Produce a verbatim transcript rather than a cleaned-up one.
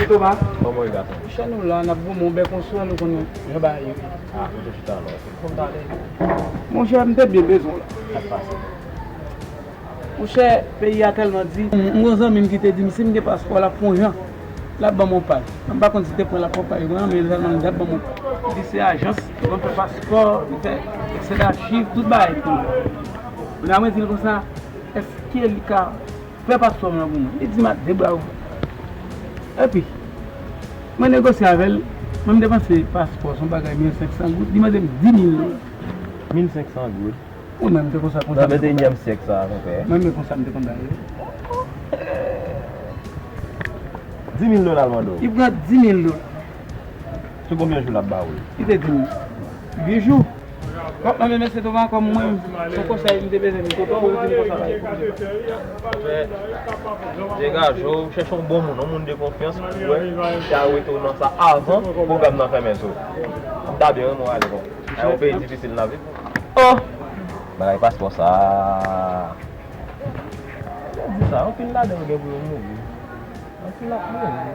Toma, kòman w ye, gason? Monchè, nou la, n ap goumen, yon bèk yon swa, nou konnen jan bagay yo ye. Ah, kote w chita la? Monchè, m te byen bezwen w la. Sa k pase? Monchè, peyi a tèlman di. M gon zanmi m ki te di m si m gen paspò, l ap fè yon jan. L ap ban m yon pay. M pa konn si te pran l ap fè yon pay, men sèlman l ap ban m yon pay. Li di se ajans, li konn fè paspò, li fè eksè dachiv, tout bagay pou mwen. Kounye a mwen di l konsa, èske li ka fè paspò m nan pou mwen? Li di m ak de bra ouvè. Epi, mwen negosye avè l, mwen m te panse paspò se yon bagay mil senk san goud, li mande m di mil dola. Mil senk san goud? Ou menm te konsa konsa. Nan venteyinyèm syèk sa a, konpè. Mwen menm konsa m te konn ba yo. Di mil dola l mande w. Li pran di mil dola. Sou konbyen jou l ap ba ou l? Li te di m uit jou. Kòm mwen menm, mesye Toma, kòm mwen, se yon konsèy m te bezwen, m te ba ou, ou di m konsa, bay. Degaje w, chèche yon bon moun, yon moun de konfyans, pou wè, ki a rete w nan sa avan pwogram nan fèmen sou ou. M ta byen renmen w ale, bon. Nan yon peyi difisil n ap viv. Oh! Bagay paspò sa. Lè di sa, anpil ladan yo gen pou yo mouri. Anpil ap mouri.